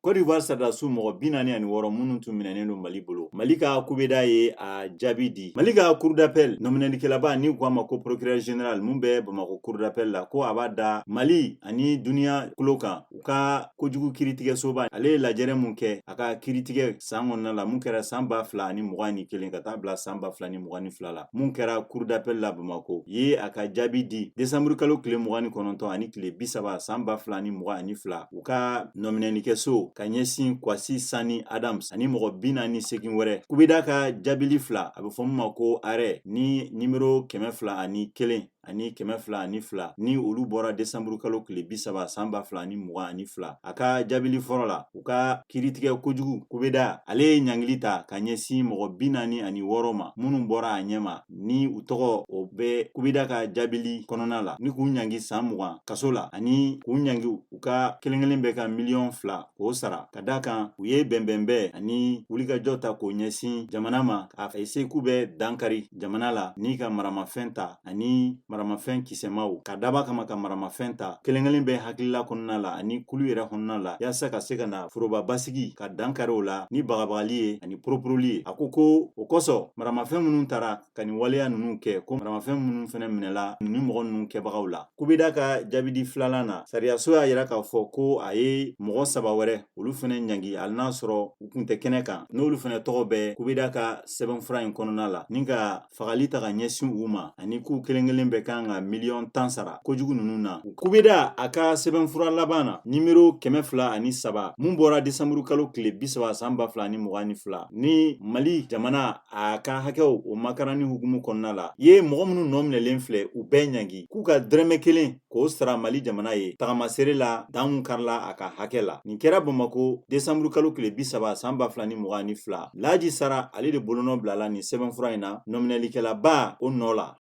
Côte d'Ivoire sɔrɔdasiw mɔgɔ 46 minnu tun minɛnen don Mali bolo, Mali ka kubeda ye a jaabi di. Mali ka cour d'appel nɔminɛlikɛlaba ni k'a ma ko procureur général mun bɛ Bamakɔ cour d'appel la, ko a b'a da Mali ani duniya tulo kan, u ka kojugu kiiritigɛsoba, ale ye lajɛrɛ mun kɛ a ka kiiritigɛ san kɔnɔna la, mun kɛra san 2021 ka taa bila san 2022 la, mun kɛra cour d'appel la Bamakɔ ye, a ka jaabi di décembre kalo tile 29 ani tile 30 san 2022, u ka nɔminɛlikɛso ka ɲɛsin Kwasi Sani Adams ani mɔgɔ 48 wɛrɛ. Kubeda ka jaabili fila, a bɛ fɔ min ma ko arrêt ni nimero 201 ani 202, ni olu bɔra desanburu kalo tile 30 san 2022, a ka jaabili fɔlɔ la, u ka kiiritigɛ kojugu kubeda, ale ye ɲangili ta ka ɲɛsin mɔgɔ 46 ma minnu bɔra a ɲɛma, ni u tɔgɔ o bɛ kubeda ka jaabili kɔnɔna la, ni k'u ɲangi san 20 kaso la ani k'u ɲangi u ka kelen kelen bɛɛ ka miliyɔn 2 k'o sara, ka da kan u ye bɛnbɛnbɛn ani wulikajɔ ta k'o ɲɛsin jamana ma, k'a se k'u bɛ dankari jamana la ni ka maramafɛn ta ani maramafɛn kisɛmaw, ka daba kama ka maramafɛn ta kelen kelen bɛɛ hakilila kɔnɔna la ani kulu yɛrɛ kɔnɔna la, yaasa ka se ka na foroba basigi ka dankari o la ni bagabagali ye ani poroporoli ye. A ko ko o kosɔn maramafɛn minnu tara ka nin waleya ninnu kɛ, ko maramafɛn minnu fana minɛla ni mɔgɔ ninnu kɛbagaw la. Kubeda ka jaabidi filanan na, sariyaso y'a yira k'a fɔ ko a ye mɔgɔ saba wɛrɛ, olu fana ɲangi, hali n'a sɔrɔ u kun tɛ kɛnɛ kan, n'olu fana tɔgɔ bɛ kubeda ka sɛbɛnfura in kɔnɔna la, ni ka fagali ta ka ɲɛsin u ma, ani k'u kelen kelen bɛɛ kan ka miliyɔn 10 sara kojugu ninnu na. Kubeda a ka sɛbɛnfura laban na, nimero 203, mun bɔra desanburu kalo tile 30 san 2022, ni Mali jamana a ka hakɛw o makaranni hukumu kɔnɔna la, ye mɔgɔ minnu nɔ minɛlen filɛ, u bɛɛ ɲangi k'u ka dɔrɔmɛ kelen k'o sara Mali jamana ye tagamasere la dan mun karila a ka hakɛ la. Nin kɛra Bamakɔ desanburu kalo tile 30 san 2022. Laji Sara, ale de bolonɔ bilala nin sɛbɛnfura in na nɔminɛlikɛlaba o nɔ la.